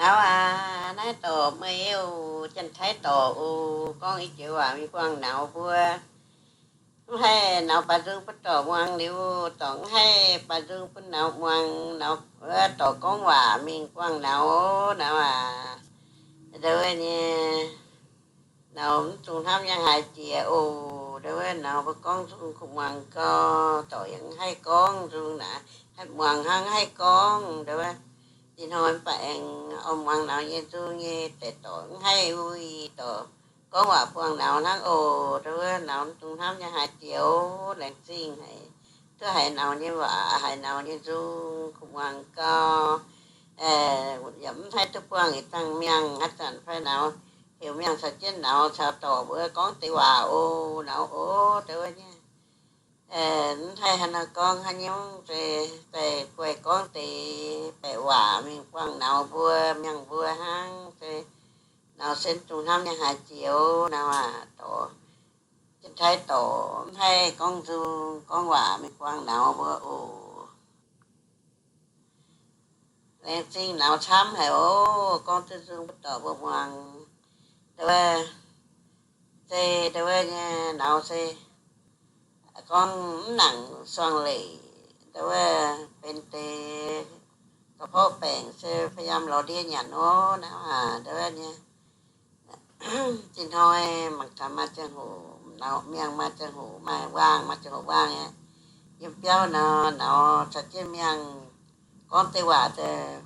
Nauz aac, naaiv dorc meih oc, Janx-Taiv dorc oc, gorngv i joux waac mingh buangh nauz mbuo. Mv haih nauz baaix nzung bun dorc muangx liuz, dorc mv haih baaix nzung bun nauz muangx. Nauz, dorc gorngv waac mingh buangh nauz, nauz aac, ndau wuov nyei, nauz mv dungx hnamv yangh haaix jiex oc. Ndau wuov nauz mbuo gorngv nzung kuv muangx gau, dorc yaac mv haih gorngv nzung naaic, haih muangx hnangv haih gorngv. Ndau wuov ih hnoi mv baac aengx oix muangx nauz nyei nzung nyei deix dorc mv haih wuih, dorc gorngv waac buangh nauz hnangv oc. Ndau wuov nauz mv dungx hnamv yangh haaix jiex oc. Laengz zingh haic, duqv haiz nauz nyei waac, haiz nauz nyei nzung kuv muangx gau. Yaac mv haih duqv buangh yietc zangc miangh, haaix zanc fai nauz heuc miangh caux jienv nauz caux dorc mbuo gorngv deix waac oc. Nauz oc, ndau wuov nyei, mv haih haaix nor gorngv haaix nyungc, se daaih guaih gorngv deix baeqc waac mingh buangh nauz mbuo, miangh mbuo hnangv. Se nauz se mv dungx hnamv yangh haaix jiex oc. Nauz aac, dorc, Janx-Taiv dorc mv haih gorngv nzung gorngv waac mingh buangh nauz mbuo oc. Laengz zingh nauz camv haic oc, gorngv duqv nzung bun dorc mbuo muangx. Ndau wuov, se ndau wuov nyei nauz se gorngv mv nangc suangx leic, ndau wuov benx deix ga'porv baengc se พยายาม lorz ndiev nyanc nor. Nauz aac, ndau wuov nyei, ih hnoi mangc gaax maaih ziangh hoc, nauz miangh maaih ziangh hoc maaih waangh, maaih ziangh hoc waangh aqv. Yiem biauv nor, nauz caux jienv miangh gorngv deix waac daaih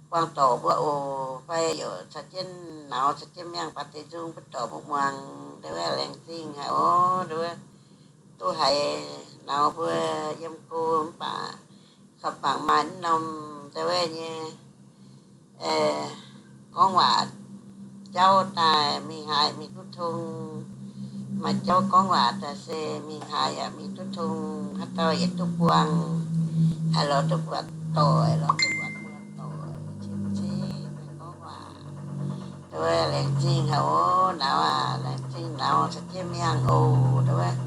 buangh dorc mbuo oc. Fai yaac caux jienv nauz caux jienv miangh baac deix nzung bun dorc mbuo muangx. Ndau wuov laengz zingh haic oc. Ndau wuov duqv haiz nauz mbuo yiem go mv baac kaux bangc maaih mv norm ndau wuov nyei gorngv waac jauv daaih mingh haaix mingh duqv tong. Maaih jauv gorngv waac daaih se mingh haaix yaac mingh duqv tong, haaix dauh yietc duqv buangh, haih lorz duqv buatc doic, lorz duqv buatc muoz-doic, cien-ceqv gorngv waac. Ndau wuov laengz zingh haic oc. Nauz aac, laengz zingh nauz caux jienv miangh oc. Ndau wuov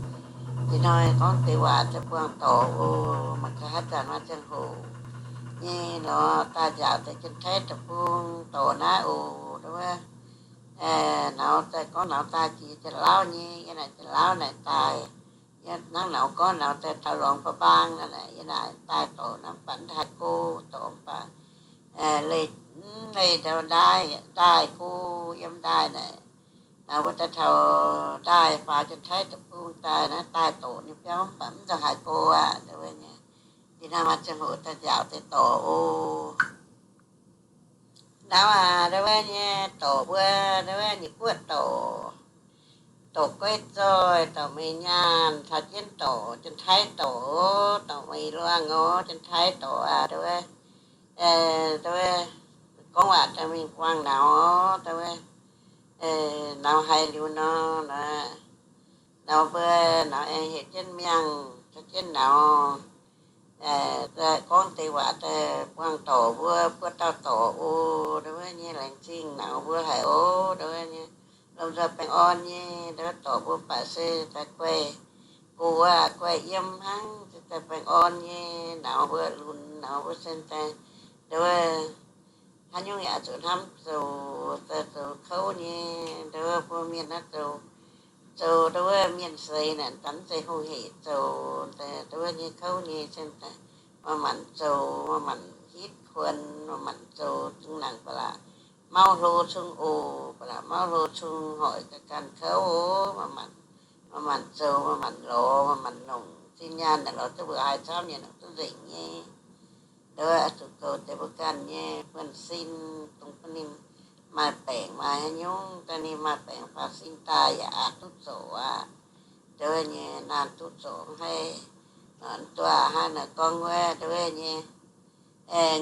ih hnoi gorngv deix waac daaih buangh dorc oc. Mangc gaax haaix zanc maaih ziangh hoc nyei lorz daaih nziaauc deix Janx-Taiv Deic-Bung dorc naaiv oc. Ndau wuov nauz daaih gorngv nauz daaih jiex Janx-Lauv nyei, yie naaic Janx-Lauv naaic daaih, hnangv nauz gorngv nauz daaih taux Luangx Ba'mbaang naaic, yie naaic daaih dorc naaiv mv baac mv haiz go, dorc mv baac leih, leih ndau ndaaih, ndaaih go yiem ndaaih naaic. Nauz mbuo daaih taux ndaaih faaux Janx-Taiv Deic-Bung daaih naaiv daaih dorc nyei biauv mv baac mv zuqc haiz go aqv. Ndau wuov nyei, ih hnoi maaih ziangh hoc daaih nziaauc deix dorc oc. Nauz aac, ndau wuov nyei dorc mbuo, ndau wuov nyei guoqv dorc, dorc goiv zoih, dorc meih nyaanh, caux jienv dorc Janx-Taiv dorc, dorc meih luangh oc, Janx-Taiv dorc aac, ndau wuov, ndau wuov gorngv waac daaih mingh buangh nauz, ndau wuov nauz haiz liuz nor, nauz mbuo, nauz aengx heuc jienv miangh caux jienv nauz gorngv deix waac daaih buangh dorc mbuo, buo dauh dorc oc. Ndau wuov nyei laengz zingh nauz mbuo haic oc. Ndau wuov nyei lomh nzoih baengh orn nyei, ndau wuov dorc mbuo baac se daaih guaih gox aqv, guaih yiem hnangv, se daaih baengh orn nyei. Nauz mbuo lunx, nauz mbuo se daaih, ndau wuov haaix nyungc yaac zuqc hnamv zoux, daaih zoux kouv nyei. Ndau wuov mbuo mienh naaiv zoux, zoux ndau wuov mienh seix naaic, daaih mv zeiz hungh heic zoux, ndau wuov nyei kouv nyei se daaih maaih manc zoux, maaih manc hitv kuonx, maaih manc zoux zungv nangc ba'laqc mauv hlo cung oc, ba'laqc mauv hlo cung hoic ga'ganh kouv oc. Maaih manc, maaih manc zoux, maaih manc lorz, maaih manc nongc. Zinh nyaanh naaic lorz duqv mbuoqc haaix camv nyei, nongc duqv nzengc nyei. Ndau wuov oix zuqc goux deix mbuo ganh nyei buonv-sin, dongh bun ninh maaih baengc maaih haaix nyungc, daaih ninh maaih baengc faaux sin daaih yaac aqc duqv zoqc aqv. Ndau wuov nyei naanh duqv zoqc mv haih, duqv aqc hnangv naaic gorngv wuov, ndau wuov nyei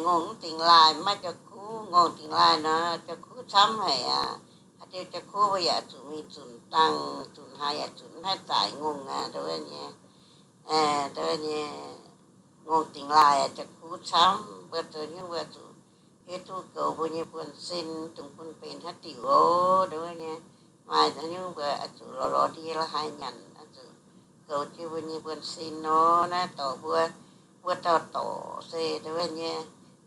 ngongh mv dingx laaih maiv jauv-kuv, ngongh dingx laaih nor jauv-kuv camv haic aqv. Haaix diuh jauv-kuv mbuo yaac zuqc mingh zunc dangh, zunc haaix yaac zunc mv haih zaaic ngongh aqv. Ndau wuov nyei, ndau wuov nyei ngongh dingx laaih jauv-kuv camv, mbuo zoux nyungc mbuo zuqc hiuv duqv goux mbuo nyei buonv-sin, dongh bun benx haaix diuc oc. Ndau wuov nyei maaih haaix nyungc mbuo oix zuqc lorz lorz ndie la'haaix nyanc, oix zuqc goux jienv mbuo nyei buonv-sin nor. Naaiv dorc mbuo, mbuo dauh dorc se ndau wuov nyei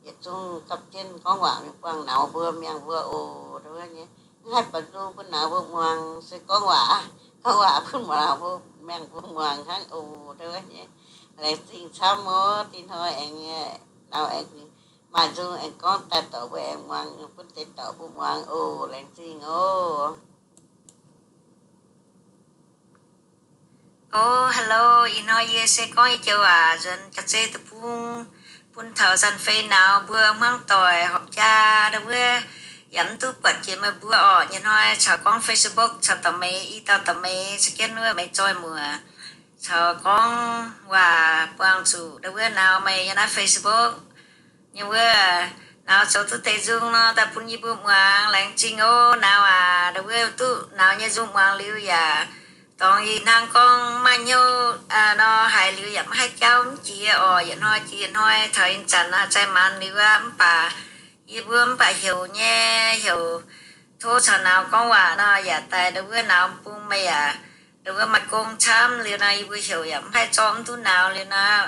Yietc zungv gapv jienv gorngv waac mingh buangh nauz mbuo, miangh mbuo oc, ndau wuov nyei. Mv haih baac nzung bun nauz mbuo muangx, se gorngv waac, gorngv waac bun nauz mbuo, miangh mbuo muangx hnangv oc, ndau wuov nyei. Laengz zingh camv oc. Dinh hnoi aengx, nauz aengx maaih nzung aengx gorngv daaih dorc mbuo aengx muangx, bun deix dorc mbuo muangx oc. Laengz zingh oc. O, hello, ih hnoi yie se gorngv yie joux waac nzuonx jaax zeiv deic-bung bun taux Zanc-Fei nauz mbuo hmuangv doic horpc jaa ndau wuov, yaac mv duqv buatc jiex meih mbuo orqc. Nyei hnoi caux gorngv Facebook caux dorh meix, i dauh dorh meix, caux jienv wuov meix zoih muoc, caux gorngv waac buangh zuqc ndau wuov nauz meih yiem naaiv Facebook nyei wuov. Nauz zoux duqv deix nzung nor daaih bun yie mbuo muangx. Laengz zingh oc nauz aac. Ndau wuov duqv nauz nyei nzung muangx liuz yaac dorngx ih hnangv gorngv maaih hnyouv nor haiz liuz yaac maiv haih jauv mv jiex orqc. Yietc hnoi jiex yietc hnoi, taux ih zanc naaiv zaih maanz liuz aqv, mv baac yie mbuo mv baac heuc nyei, heuc tov caux nauz gorngv waac nor yaac daaih ndau wuov nauz bung meih aac. Ndau wuov maaih gong camv liuz nor yie mbuo heuc yaac mv haih zorqv mv duqv nauz liuz nor,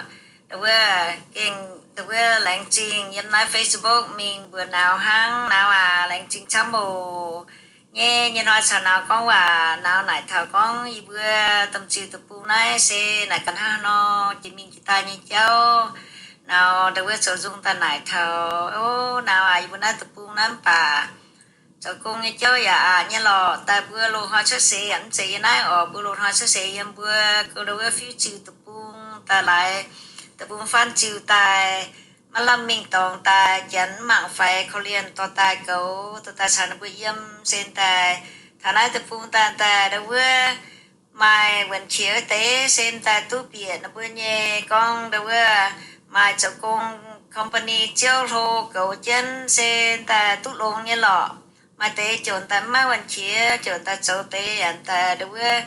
ndau wuov gengh ndau wuov laengz zingh yiem naaiv Facebook mingh mbuox nauz hnangv. Nauz aac, laengz zingh camv oc. Nyei, nyei hnoi caux nauz gorngv waac, nauz naaic taux gorngv yie mbuo domh ziuh deic-bung naaiv se naaic ganh hnangv haaix nor jiex mingh jiex daaih nyei jauv. Nauz ndau wuov zoux nzung daaih naaic taux, o, nauz aac, yie mbuo naaiv deic-bung naaiv mv baac zoux gong nyei jauv yaac aqc nyei lorqc. Daaih mbuo loz-hnoi cuotv seix yaac mv zeiz yiem naaiv orqc. Mbuo loz-hnoi cuotv seix yiem mbuo gouv ndau wuov fiuv ziuh deic-bung daaih laaix deic-bung faanv ziuh daaih, maiv lamh mingh dorngx daaih, janx mv mangc faix korv-lienh dorh daaih goux, dorh daaih caux ninh mbuo yiem se daaih taux naaiv deic-bung daaih, daaih ndau wuov maaih wuonc qiex wuov deix se daaih duqv bieqc ninh mbuo nyei gorngv ndau wuov maaih zoux gong company ziouv hlo goux jienv se daaih duqv longx nyei lorqc. Maaih deix ziouc daaih mv maaih wuonc qiex, ziouc daaih zoux deix yaac daaih ndau wuov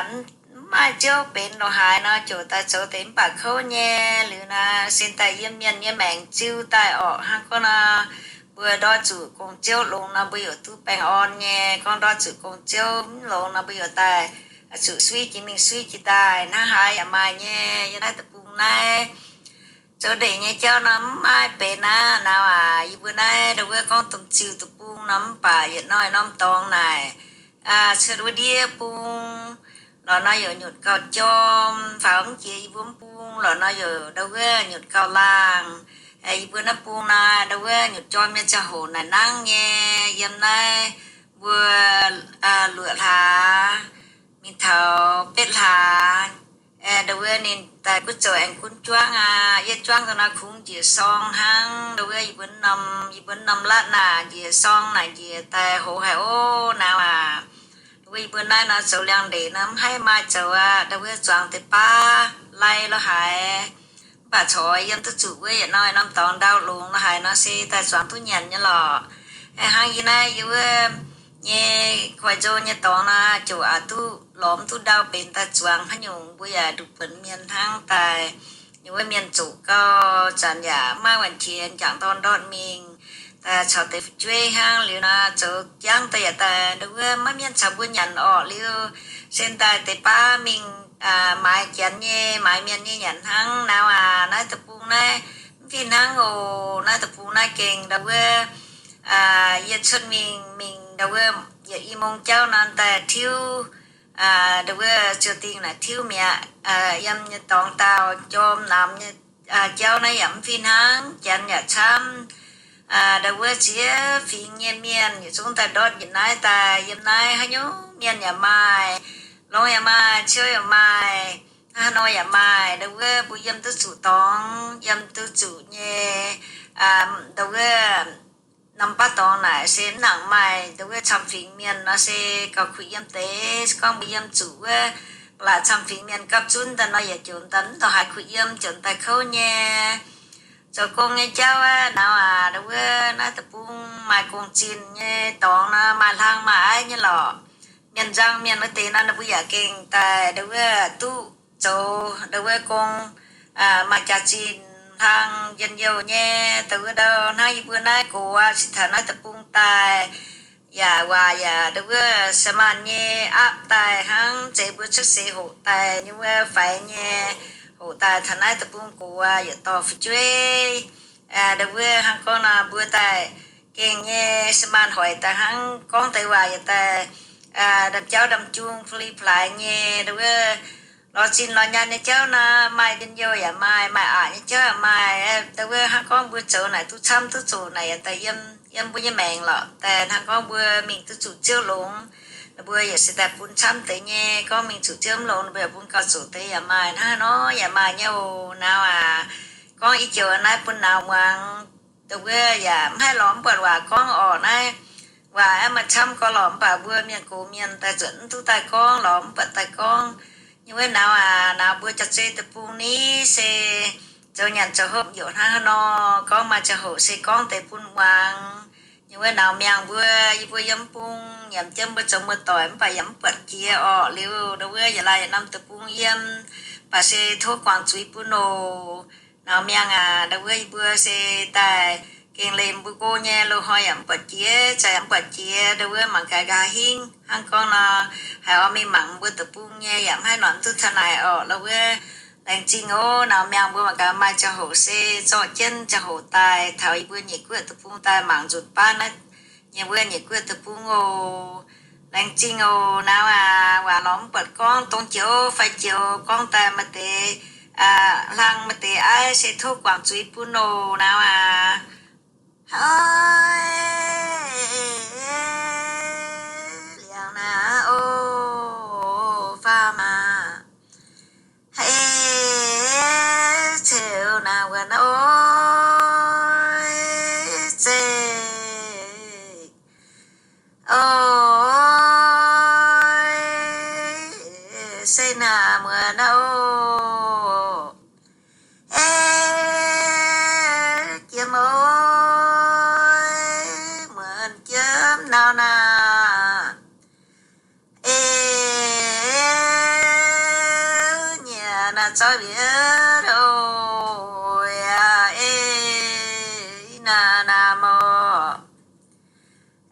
mv maaih ziouv benx longc haaix nor, ziouc daaih zoux deix mv baac kouv nyei. Liuz naaiv se daaih yiem mienh nyei maengc ziu daaih orqc. Hnangv gorngv nor, mbuo ndortv zuqc gong-ziouv longx nor, mbuo yaac duqv baengh orn nyei. Gorngv ndortv zuqc gong-ziouv mv longx nor, mbuo yaac daaih zuqc suiv jiex mingh suiv jiex daaih. Hnangv haaix yaac maaih nyei. Yiem naaiv deic-bung naaiv zoux ndeic nyei jauv nor mv maaih benx aqv. Nauz aac, yie mbuo naaiv ndau wuov gorngv domh ziuh deic-bung nor mv baac yietc norm norm dorngx naaic cuotv wuov ndiev bung lorqc nor yaac nyutc gauh jorm, faaux mv jiex yie mbuo mv bung lorqc nor yaac ndau wuov nyutc gauh laangh. Yie mbuo naaiv bung naaiv ndau wuov nyutc jorm nyei ziangh hoc naaic nangv nyei. Yiem naaiv mbuo luoqc hlaax mingh taux betv hlaax, ndau wuov ninh daaih gunv zoux aengx gunv juangv aqv. Yie juangv dongh naaiv kungx njiec sorng hnangv. Ndau wuov yie mbuo norm, yie mbuo norm latv naaic njiec sorng naaic njiec daaih hoz haic oc nauz aac. Ndau wuov yie mbuo naaiv nor zoux liangx-ndeic nor mv haih maaih zoux aqv. Ndau wuov zuangx deix baav lai lo haaix, mv baac corc yiem duqv zuqc wuov yietc norm norm dorngx ndau longx lo haaix nor se daaih zuangx duqv nyanc nyei lorqc. Hnangv yie naaiv yie wuov nyei Guangzhou nyei dorngx nor ziouc aqc duqv lorz mv duqv ndau benx daaih zuangx haaix nyungc, mbuo yaac nduqc buonc mienh hnangv daaih. Yie wuov mienh zoqc gau, zanc yaac mv maaih wuonh qiex, m'jangc dorn ndortv mingh daaih caux deix fu'jueiv hnangv. Liuz nor zoux jangv daaih yaac daaih ndau wuov maiv mienh caux mbuo nyanc orqc. Liuz se daaih deix baav mingh maaiz janx nyei, maaiz mienh nyei nyanc hnangv. Nauz aac, naaiv deic-bung naaiv mv fih hnangv oc. Naaiv deic-bung naaiv gengh ndau wuov yie cuotv mingh, mingh ndau wuov yietc i mungz jauv nor daaih tiuv, ndau wuov ziouc dingh naaic tiuv mi'aqv. Yiem nyei dorngx daauh jorm namx nyei jauv naaiv yaac mv fih hnangv, janx yaac camv. Ndau wuov ziex fingx nyei mienh yietc zungv daaih ndortv njiec naaiv daaih. Yiem naaiv haaix nyungc mienh yaac maaih, longx yaac maaih, ciouv yaac maaih, hnangv haaix nor yaac maaih. Ndau wuov mbuo yiem duqv zuqc dorngx, yiem duqv zuqc nyei, ndau wuov norm baav dorngx naaic se mv nangc maaih ndau wuov camv fingx mienh nor se gauh kuh yiem deix. Se gorngv mbuo yiem zuqc wuov ba'laqc camv fingx mienh gapv zunv daaih nor yaac ziouc daaih mv dorh haaix kuh yiem, ziouc daaih kouv nyei. Zoux gong nyei jauv aqv, nauz aac, ndau wuov naaiv deic-bung maaih gong-zinh nyei dorngx nor maaih hlang maaih aiv nyei lorqc. Mienh nzang mienh wuov deix nor ninh mbuo yaac gengh daaih ndau wuov duqv zoux ndau wuov gong, maaih jaax-zinh hlang njien-youh nyei. Ndau wuov ndau hnangv yie mbuo naaiv gox aqv, cingx taux naaiv deic-bung daaih yaac waac yaac ndau wuov se maanh nyei aapv daaih hnangv, zeiz mbuo cuotv seix hoqc daaih nyei wuov faix nyei, hoqc daaih taux naaiv deic-bung gox aqv, yietc dorh fu'jueiv Ndau wuov hnangv gorngv nor mbuo daaih gengh nyei se maaih hoic daaih hnangv gorngv deix waac yaac daaih ndamv jauv ndamv jung fuli plaaix nyei. Ndau wuov lorz zinh lorz nyaanh nyei jauv nor maaih njien-youh yaac maaih, maaih aqc nyei jauv yaac maaih. Ndau wuov hnangv gorngv mbuo zoux naaic duqv camv duqv zoqc naaic yaac daaih yiem, yiem mbuo nyei maengc lorqc. Daaih hnangv gorngv mbuo mingh duqv zuqc Ziouv longx, ninh mbuo yaac se daaih bun camv deix nyei. Gorngv mingh zuqc Ziouv mv longx, ninh mbuo yaac bun gauh zoqc deix yaac maaih hnangv nor yaac maaih nyei oc. Nauz aac, gorngv i joux naaiv bun nauz muangx. Ndau wuov yaac mv haih lorz mv buatc waac gorngv orqc. Naaiv waac aeqv, maaih camv gorx lorqc, mv baac mbuo mienh gox mienh daaih zuotc mv duqv daaih gorngv, lorz mv buatc daaih gorngv. Nyei wuov nauz aac, nauz mbuo jaax-zei deic-bung ni se zoux nyanc zoux hopv youc hnangv haaix nor. Gorngv maaih ziangh hoc se gorngv deix bun muangx. Nyei wuov nauz miangh mbuo, yie mbuo yiem mv bung nyiemc jienv mbuo zoux muoz-doic mv baac yaac mv buatc jiex orqc. Liuz ndau wuov yietc laai yietc norm deic-bung yiem, baac se tov guangc zuiz bun oc. Nauz miangh aac, ndau wuov yie mbuo se daaih gengh leih mbuo go nyei loz-hnoi yaac mv buatc jiex, za'gengh mv buatc jiex. Ndau wuov mangc gaax nqa'haav hingv hnangv gorngv nor, haiz oix mingh mangc mbuo deic-bung nyei yaac mv haih noic mv duqv taux naaic orqc. Ndau wuov laengz zingh oc. Nauz miangh mbuo mangc gaax maaih ziangh hoc se zorqv jienv ziangh hoc daaih taux yie mbuo nyeic guoqv deic-bung daaih mangc nzunc baav naaiv nyei wuov nyeic guoqv deic-bung oc. Laengz zingh oc. Nauz aac, waac lorz mv buatc gorngv dongh joux fai joux gorngv daaih maaih deix hlang maaih deix aiv se tov guangc zuiz bun oc. Nauz aac, haiz liangx naaiv oc, faam aac, haiz ceux naaiv wuonx oc, zeiz oc, se naaiv muonz oc. Ei, jiem oc, muonz jiem nauz naaic. Ei, nyiec naaiv zorqv mbietv oc, aa, ei, naaiv naaiv morc.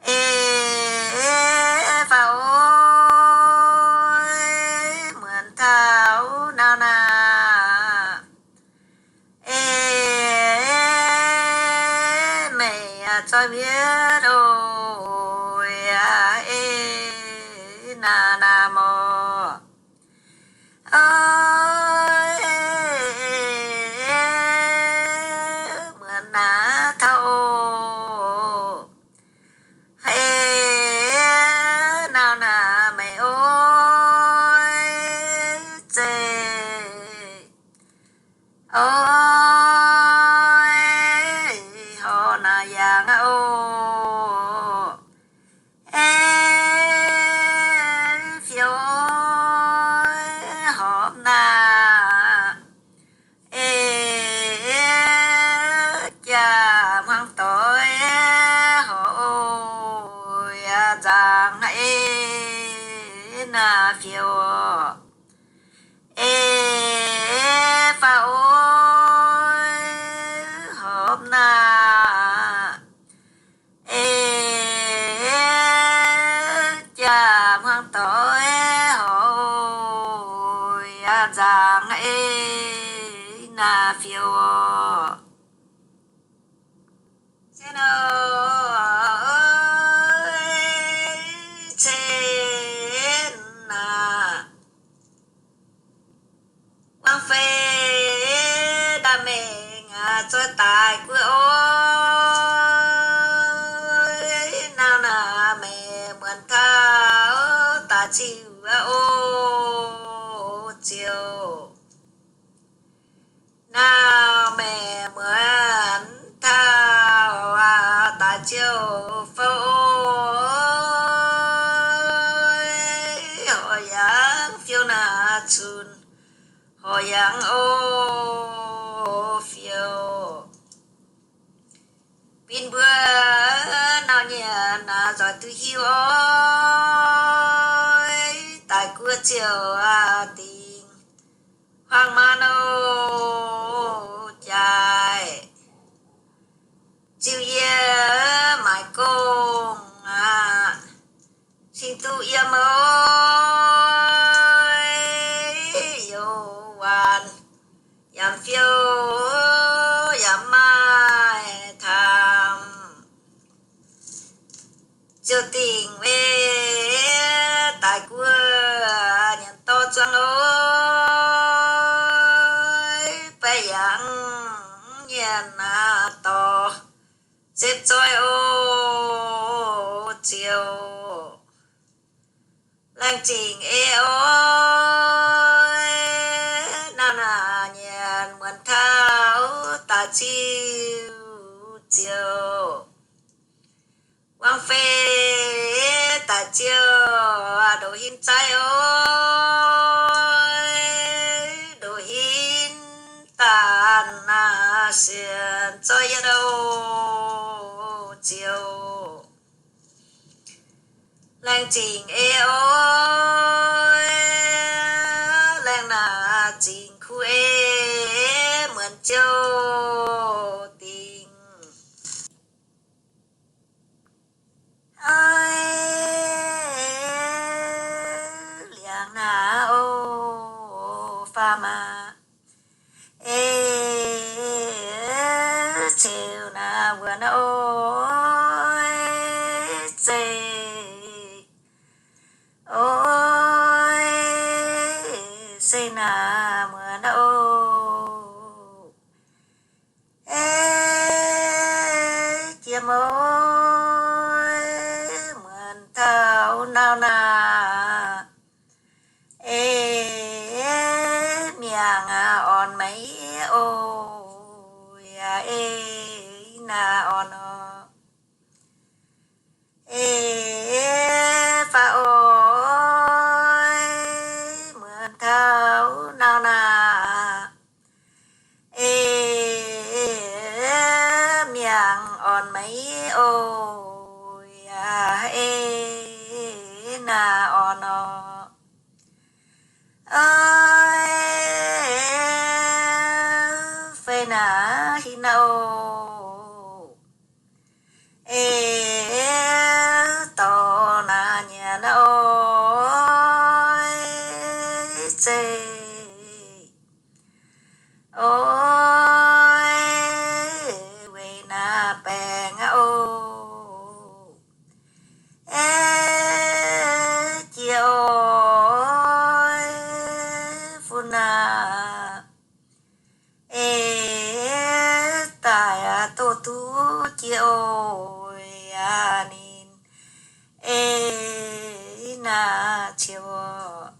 Ei, faaux oc, muonz taux nauz naaic. Ei, meih zorqv mbietv oc, aa, ei, naaiv naaiv morc. Oi, muonz naaiv taux oc. Haiz nauz naaic meih oix zeiz, oi, horpc naaic yangh aqv oc. Ei, fiou, horpc naaic. Ei, jaa-hmuangv doic, horpc oc, yaac nzangc, ei, naaiv fiou oc. Ei, faaux oc, horpc naaic. Ei, jaa-hmuangv doic, horpc oc, yaac nzangc, ei, naaiv fiou oc. Se nor, cen naaic, wangv fei ndaamv mengh aac, zoih daaih guoqv oc. Nauz naaic meih muonz taux daaih ziux aqv oc, ziouc. Nauz meih muonz taux aac, daaih ziouc fouv oc. Horpc yangh fiou naaic cunx, horpc yangh oc fiou. Bin mbuo nauz nyienx naaic nzoih duqv hiuv oc. Daaih guoqv ziouc aac dingc huaang maanc oc jaaix. Ziux yie maaiz gong aac, cingx duqv yiem oc. Youz waanc yaac fiou, yaac maaih ziouc dingc meih daic guoqv nyanc dorh zuangx oc. Baeqc yangh nyanc naaic dorh zepv zoih oc, ziouc laengz zingh ei oc. Nauc naaic nyanc muonz taux daaih ziuc ziouc wangv fei daaih ziouc ndoqc hinv zaiv oc. Ndoqc hinv daaih naaic sienx zoih yietv oc, ziouc laengz zingh ei oc. Laengz naaic zingh kuv ei muonz ziouc dingc oc. Liangx naaic oc, faam maah. Ei ceu naaic muonz oc, zeiv oc, se naaic muonz oc. Ei jiem oc, muonz taux nauc naaic. Ei miangh orn maiv oc, yaac ei naaic orn oc. Ei faam oc, muonz taux nauc naaic. Ei miangh orn maiv oc, yaac ei naaic orn oc. Ei fei naaic hinv naaic oc. Ei dorh naaic nyanc naaic oc, zeiv oc, weic naaic baengc aqv oc. Ei jiex oc, fun naaic. Ei daic aqv, doz duqv jiex oc, yaac ninh ei naaic ciex oc.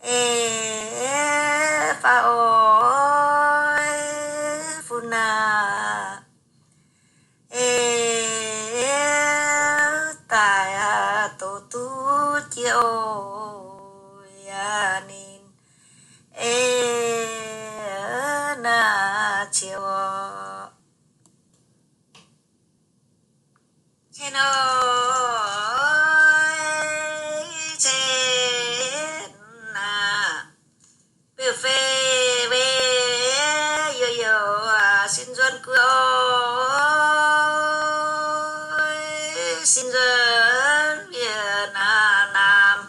Ei faam oc, fun naaic. Ei daic aqv, doz duqv jiex oc, yaac ninh ei naaic ciex oc. Cen oc, cen naaic, beuv fei weic youc youc sin nzuonx guoqv oc, sin nzuonx Việt Nam,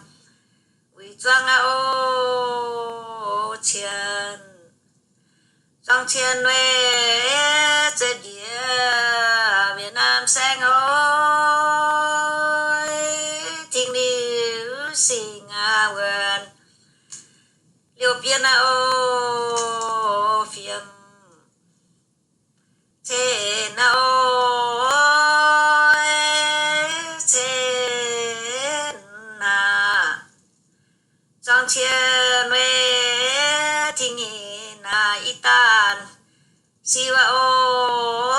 wuic zuangx aqv oc, cien. Zuangx cien weic zeix njiec Việt Nam saengv oc, Tingx Liuz Singx aqv, wuonx liouh bienv aqv oc, fiem cen aqv oc, cen naaic. Zuangx cien weic Tingx Liuz naaic i daanh siou aqv oc,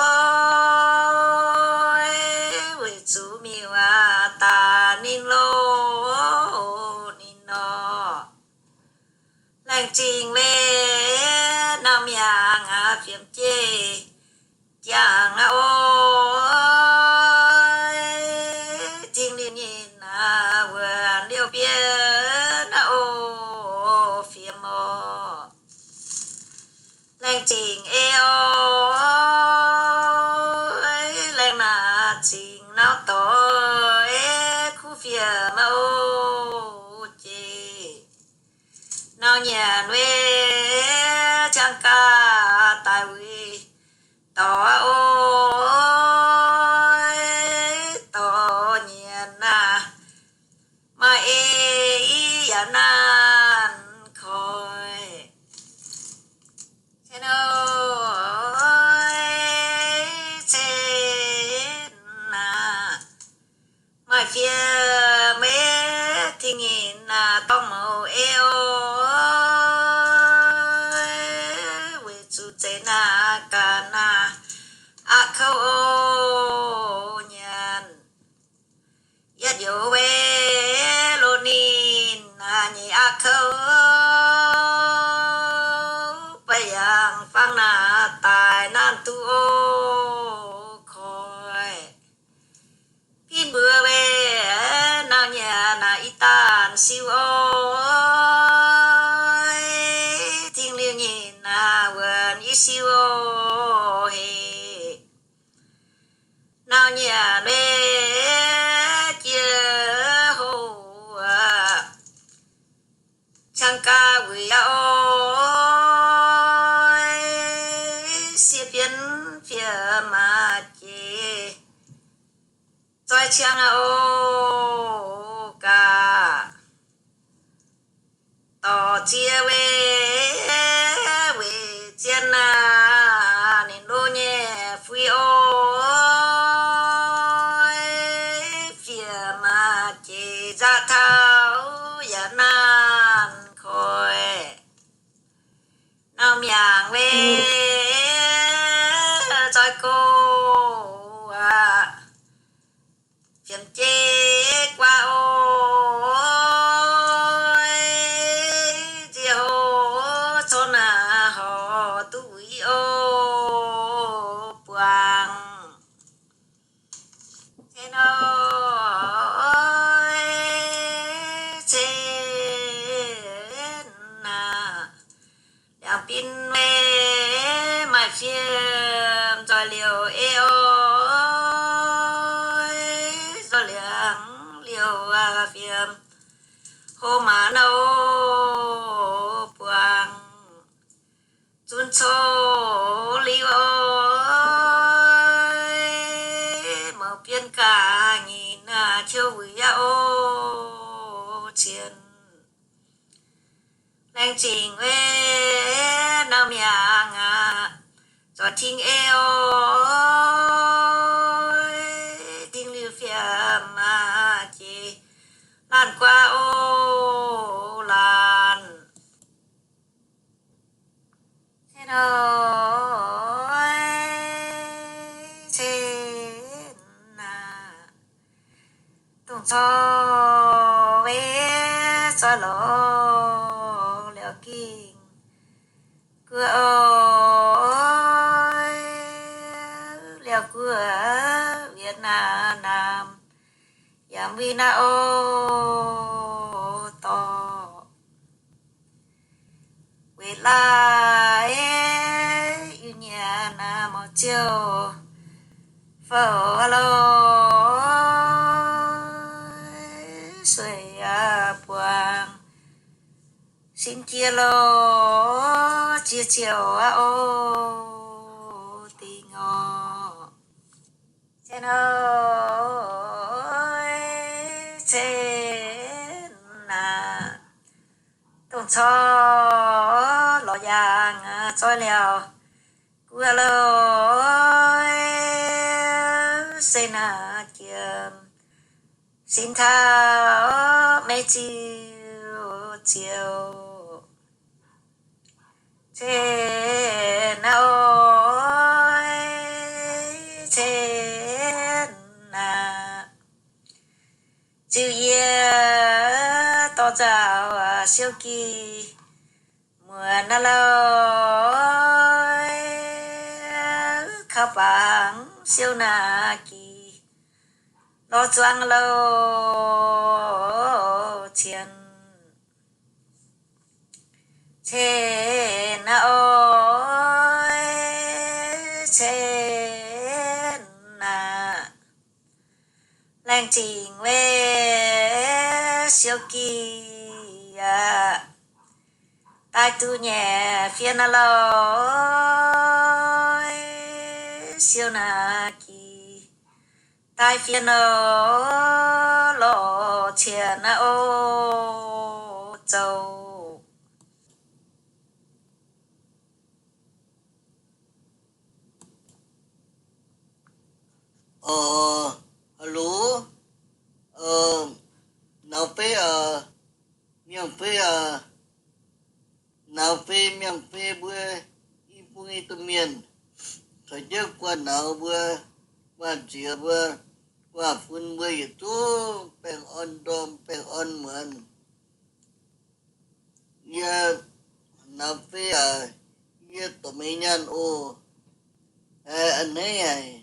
weic zuqc miuc aqv daaih ninh loz ninh nor. Laengz zingh weic nauc miangh aqv, fiem jeiv jangx aqv oc, Tingx Liuz Nyinh aqv, wuonx liouh bienv aqv oc, fiem oc. Laengz zingh ei oc, laengz naaic zingh nauv doic, kuv fiem aqv oc, jeiv nauv nyanc weic ciangv gaax daaih wuic dorc aqv oc, dorc kouv oc. Nyanc yietv youz weic loz ninh nyei aqv kouv, ba'yangh fangx naaic daaih naanc duqv oc. Koiv bin mbuo weic nauc nyanc naaic i daanh siu oc. Dingh liuz nyei naaic wuonx i siu oc hec. Nauc nyanc weic jiex hoc aqv, cang gaax wuic yaac oix, siev bienv fiev maac jiex, zoih ciangv aqv oc gaax. Dorc ziex weic, weic zien naaic ninh lo nyei fui oc. Fiev maac jiex nzaqc taux yaac naanc koiv. Nauc miangc weic zoih gox aqv, fiemx jeiv guaav oc. Nziex hoc zorqv naaic horc duqv wuic oc buangh. Cen oc, cen naaic, liangx bin weic maaih fiem nzoih liouc ei oc. Nzoih liangx liouc fiem hlo maanc oc buangh. Zunc coqv liuz oc, mouc bienv gaax nyei naaic qiu wuic yaac oc cien. Laengz zingh weic nauc miangc aqv, zoih ting ei oc. Dingh liuz fiem maac jiex laanh guaav oc laanh. Cen oc, cen naaic, dongh corc weic zoih lorz liaauc gingh guoqv oc, liaauc guoqv Việt Nam, yaac mbuo naaiv oc dorh weic laaix Iu-Mienh naaiv mouc ziouc fouv loh sueih buangh sin jiex loh jiex ziouc aqv oc dingh oc. Cen oc, cen naaic, dongh corc lorz yaangh zoih liaauc guoqv loh, se naaic jiem sin taux meiv ziux ziouc. Cen naaic oc, cen naaic, ziux yie dorh nzauh siou gih muonc naaiv loh, kaux bangc siou naaic gih lorz zuangx loh cien. Cen naaic oc, cen naaic, laengz zingh weic siou gih aqv, daaih duqv nyei fien naaiv loh, siou naaic gih daaih fien oc, lorz cien naaiv oc zoux. Hello, nauz beiv, miangh beiv, nauz beiv miangh beiv mbuo i bung i domh mienh. caux jienv guaax nauz mbuo, guaax ziex mbuo, guaax fun mbuo yietc zungv baengh orn ndorm, baengh orn muonz. Yie nauz fei aac, yie dorc meix nyaanh oc. A'hneiv haic.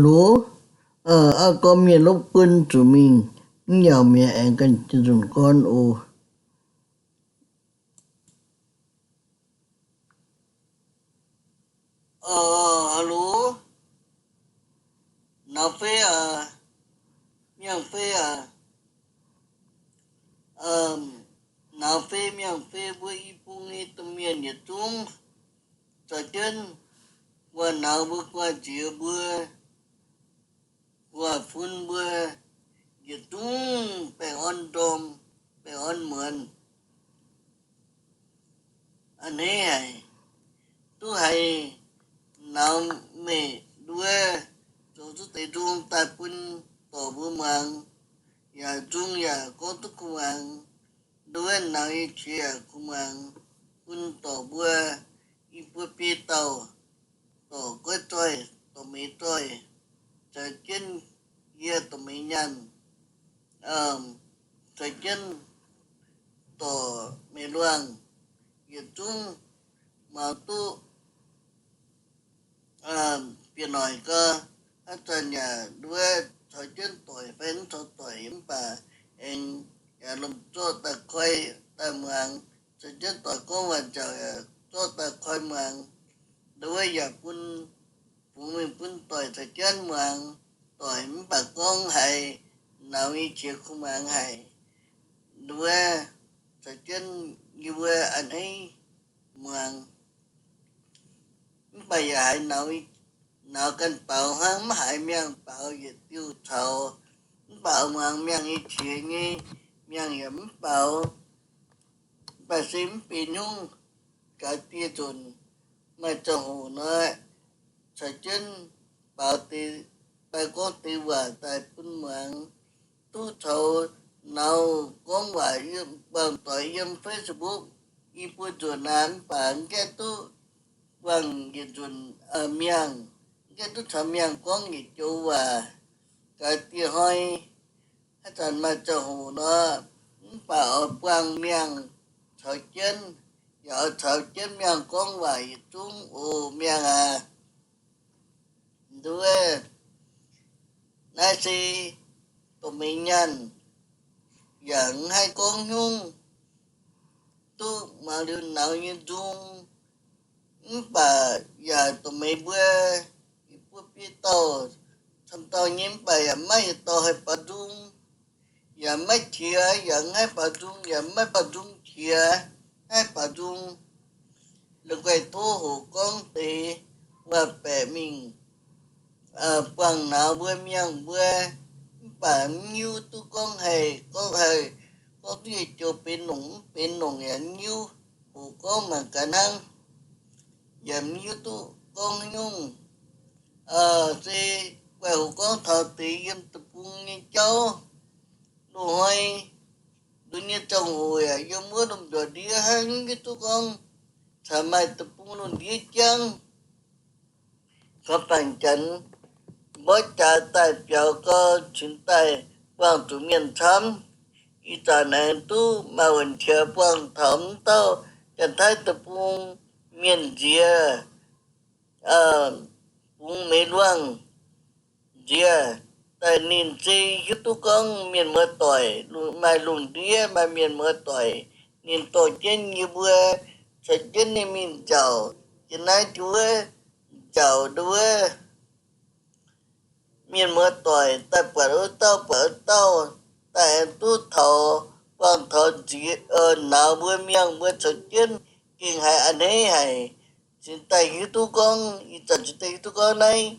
Loz, aa, gorngv mienh lopv gunv zuqc mingh, mv nyauc mi'aqv, aengx ganh nzunc gorn oc. Aa, loz, nauz fei aac, miangh fei aac, nauz fei miangh fei mbuo i bung nyei domh mienh yietc zungv, caux jienv guaax nauz mbuo, guaax ziex mbuo, guaax fun mbuo, yietc zungv baengh orn ndorm, baengh orn muonz. A'hneiv haic, duqv haiz nauz meih nduov zoux duqv deix nzung daaih bun dorc mbuo muangx, yaac nzung yaac gorngv duqv kuv muangx, nduov nauz nyei qiex yaac kuv muangx, bun dorc mbuo i buo biei dauh, dorc goiv zoih, dorc meix zoih, caux jienv yie dorc meix nyaanh, caux jienv dorc meix luangh, yietc zungv muangx duqv bieqc noic gau. Hnangv zanc yaac nduov caux jienv doic fai mv caux doic mv baac aengx yaac lomh zorqv daaih koi daaih muangx, caux jienv doic gorngv waac nziaauc yaac zorqv daaih koi muangx. Nduov yaac bun fungx mingh bun doic caux jienv muangx. Doic mv baac gorngv haiz nauz nyei qiex kuv muangx haic. Nduov caux jienv yie mbuo a'hneiv muangx. Mv baac yaac haiz nauz, nauz ganh baaux hnangv, mv haiz miangh baaux yietc diuh caux. Mv baac muangx miangh nyei qiex nyei, miangh yaac mv baaux. Mv baac se mv benx nyungc, gaax dieh nzunc maaih ziangh hoc nor, caux jienv baaux deix, daaih gorngv deix waac daaih bun muangx. Duqv caux nauz gorngv waac, buangh doic yiem Facebook i buo nzunc aqv, mv baac mv gaengh duqv buangh yietc nzunc miangh, mv gaengh duqv caux miangh gorngv yietc joux waac. Gaax dieh hnoi, haaix zanc maaih ziangh hoc nor, mv baac oix buangh miangh caux jienv, yaac oix caux jienv miangh gorngv waac yietc zungv oc, miangh aac. Nduov, naaiv se dorc meix nyaanh, yaac mv haih gorngv nyungc, duqv muangx liuz nauz nyei nzung. Mv baac yaac dorc meix mbuo, i buo biei dauh, camv dauh nyei, mv baac yaac maiv yietc dauh haih baaux nzung. Yaac maiv qiex, yaac mv haih baaux nzung, yaac maiv baaux nzung qiex, haih baaux nzung. La'guaih tov hoqc gorngv deix waac-baeqc mingh buangh nauz mbuo, miangh mbuo, mv baac mv hiuv duqv gorngv haih, gorngv haih, gorngv duqv yietc joux benx longc mv benx longc yaac mv hiuv. Hoqc gorngv mangc gaax hnangv, yaac mv hiuv duqv gorngv nyungc. Se guaih hoqc gorngv taux deix yiem deic-bung nyei jauv. Loz-hnoi, nduov nyei ziangh hoc yaac yiem wuov lomh njoux ndiev hnangv, mv hiuv duqv gorngv caux maaih deic-bung lungh ndiev jangv. Gorngv baengc janx mborqv jaax daaih biaux gau, cingx daaih buangh zuqc mienh camv. Ih zanc aengx duqv maaih wuonh qiex buangh taux mv dauh Janx-Taiv deic-bung mienh nziex, bungx meix luangh nziex daaih. Ninh se hiuv duqv gorngv mienh muoz-doic maaih lungh ndiev maaih mienh muoz-doic, ninh dorh jienv yie mbuo caux jienv ninh mingh nziaauc jiex naaiv jiex wuov, nziaauc nduov. Mienh muoz-doic daaih buatc wuov dauh buatc wuov dauh, daaih aengx duqv taux, buangh taux nziex, nauz mbuo miangh mbuo caux jienv, gengh haiz a'hneiv haic. Cingx daaih hiuv duqv gorngv, ih zanc cingx daaih hiuv duqv gorngv naaiv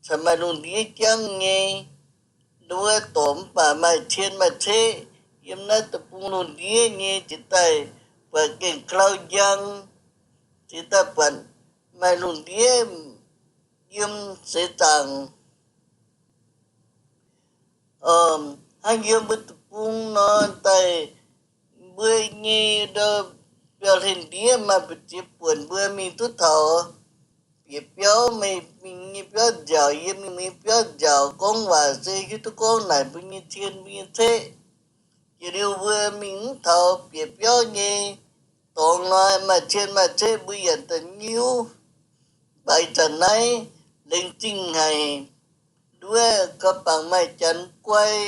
caux maaih lungh ndiev jangv nyei. Nduov dorc mv baac maaih cien maaih ceqv yiem naaiv deic-bung lungh ndiev nyei, cingx daaih buatc gengh klau njang, cingx daaih buatc maaih lungh ndiev yiem seix zaangc. Hnangv yie mbuo deic-bung nor daaih, mbuo nyei biauv-hlen ndiev maaih mbu'ziex buonc mbuo mingh duqv taux bieqc biauv, meih mingh nyei biauv nziaauc, yie mingh nyei biauv nziaauc, gorngv waac se hiuv duqv gorngv naaic mbuo nyei cien mbuo nyei ceqv. Jiex liuz mbuo mingh mv taux bieqc biauv nyei dorngx nor, maaih cien maaih ceqv mbuo yaac daaih nyiuv. Mv baac ih zanc naaiv laengz zingh haic, nduov gauh bangc maaih janx guai,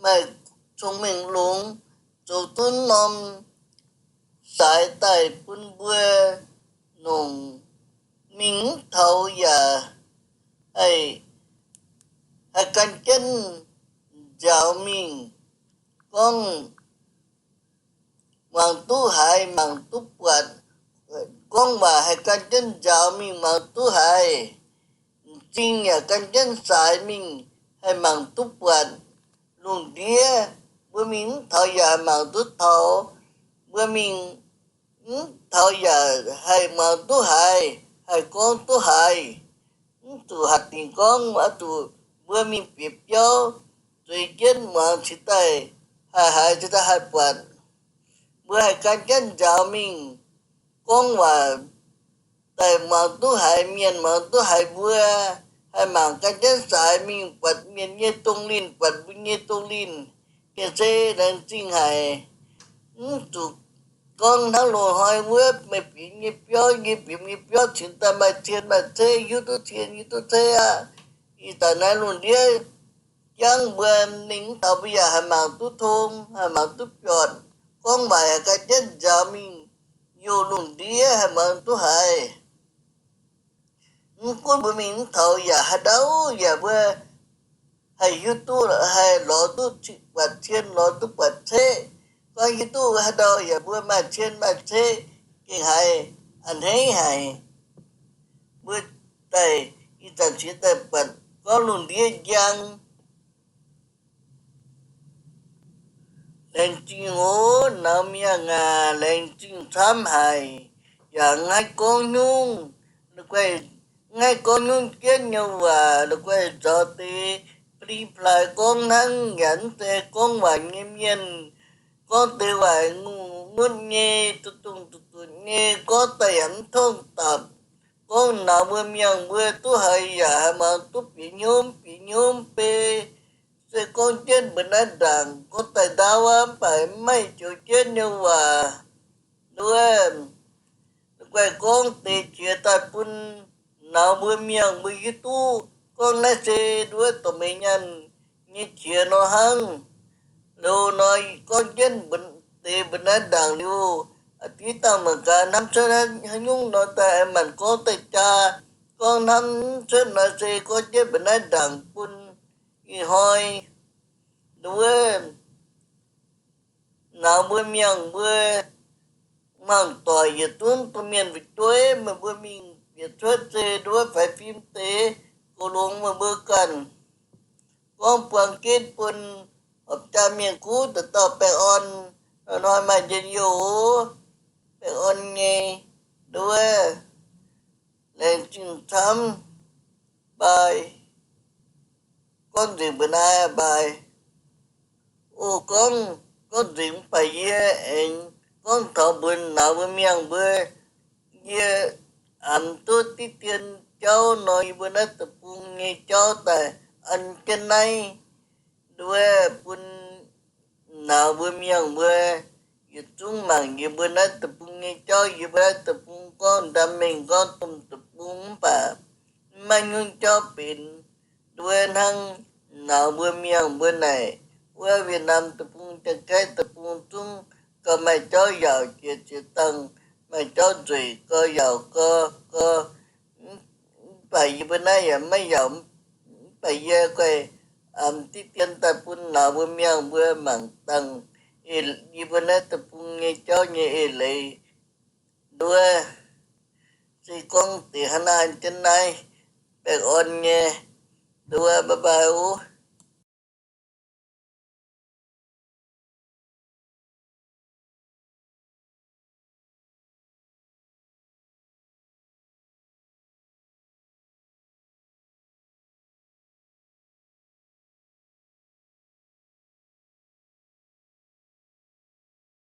maaih cong-mengh longx, zoux duqv norm saaix daaih bun mbuo nongc mingh mv taux yaac haih, haih gan jienv nziaaux mingh, gorngv muangx duqv haiz, mangc duqv buatc, gorngv waac haih gan jienv nziaaux mingh muangx duqv haiz, m'zing yaac gan jienv saaix mingh haih mangc duqv buatc. Lungh ndiev mbuo mingh mv taux yaac haih mangc duqv taux, mbuo mingh mv taux yaac haih muangx duqv haiz, haih gorngv duqv haiz. Mv zuqc hatc dingc gorngv oix zuqc mbuo mingh bieqc biauv zueiz jienv muangx cingx daaih haih haiz, cingx daaih haih buatc. Mbuo haih gan jienv nziaaux mingh gorngv waac daaih muangx duqv haiz mienh, muangx duqv haiz mbuo, haih mangc gan jienv saaix mingh buatc mienh nyei dongh linh, buatc mbuo nyei dongh linh, gengh se laengz zingh haic. Mv zuqc gorngv hnangv loz-hnoi wuov, meih bieqc nyei biauv, yie bieqc nyei biauv cingx daaih maaih cien maaih ceqv, hiuv duqv cien hiuv duqv ceqv aqv. Ih zanc naaiv lungh ndiev jangv mbuo mingh mv taux, mbuo yaac haih mangc duqv tong, haih mangc duqv biortc, gorngv waac haih gan jienv nziaaux mingh, youh lungh ndiev haih mangc duqv haiz. Mv gunv mbuo mingh mv taux yaac haaix ndau yaac mbuo haih hiuv duqv, haih lorz duqv buatc cien, lorz duqv buatc ceqv. Gorngv hiuv duqv haaix ndau yaac mbuo maaih cien maaih ceqv gengh haiz a'hneiv haic. Mbuo daaih ih zanc cingx daaih buatc gorngv lungh ndiev njang. Laengz zingh oc, nauz miangh aac, laengz zingh camv haic. Yaac mv haih gorngv nyungc, la'guaih mv haih gorngv nyungc jienv nyei waac, la'guaih nzaux deix fli-flaaix gorngv hnangv, yaac mv zeiz gorngv waac nyei mienh. Gorngv deix waac ngutv nyei, duqv dungz duqv dunc nyei, gorngv daaih yaac mv tongv dapc. Gorngv nauz mbuo miangh mbuo duqv haiz yaac haih muangx duqv bieqc hnyouv bieqc hnyouv bei. Se gorngv jienv mbuo naaiv ndaangc gorngv daaih ndaauv aqv, mv baac mv maaih joux jienv nyei waac. Nduov, la'guaih gorngv deix qiex daaih bun nauz mbuo miangh mbuo hiuv duqv gorngv naaiv se nduov dorh meih nyaanh nyei qiex nor hnangv. Loz nor gorngv jienv deix mbuo naaiv ndaangc liuz, a'div dangh mangc gaax hnamv cuotv haaix nyungc nor daaih aengx maanc gorngv daaih jaa. Gorngv hnamv cuotv nor se gorngv jienv mbuo naaiv ndaangc bun ih hnoi nduov nauz mbuo miangh mbuo mangc doic yietc zungv domh mienh fu'jueiv, meih mbuo mingh bieqc cuotv zei nduov faix fim deix goux longx meih mbuo ganh. Gorngv buang gitv bun horpc jaa mienh guv dauh dauh baengh orn, hnoi-hnoi maaih njien-youh, baengh orn nyei. Nduov, laengz zingh camv, bye. Gorngv nzengc mbuo naaiv bye. O gorngv, gorngv nzengc mv baac yie aengx gorngv taux mbuo nauz mbuo miangh mbuo, yie amx duqv diqv dien jauv nor, yie mbuo naaiv deic-bung nyei jauv daaih an jienv naaiv nduov bun nauz mbuo miangh mbuo yietc zungv mangc yie mbuo naaiv deic-bung nyei jauv. Yie mbuo naaiv deic-bung gorngv ndaam mengh gorngv domh deic-bung mv baac mv maaih nyungc jauv benx nduov hnangv nauz mbuo miangh mbuo naaic wuov Việt Nam deic-bung, Janx-Kaeqv deic-bung zungv gauh maaih jauv yaauc jiex ziex dangh, maaih jauv nzueic gauh yaauc gauh, gauh. Mv baac yie mbuo naaiv yaac maiv yaauc, mv baac yie guaih amx diqv dien daaih bun nauz mbuo miangh mbuo mangc dangh yie mbuo naaiv deic-bung nyei jauv nyei eix leiz nduov. Se gorngv deix hnangv naaiv jienv naaiv baengh orn nyei nduov, bye bye oc.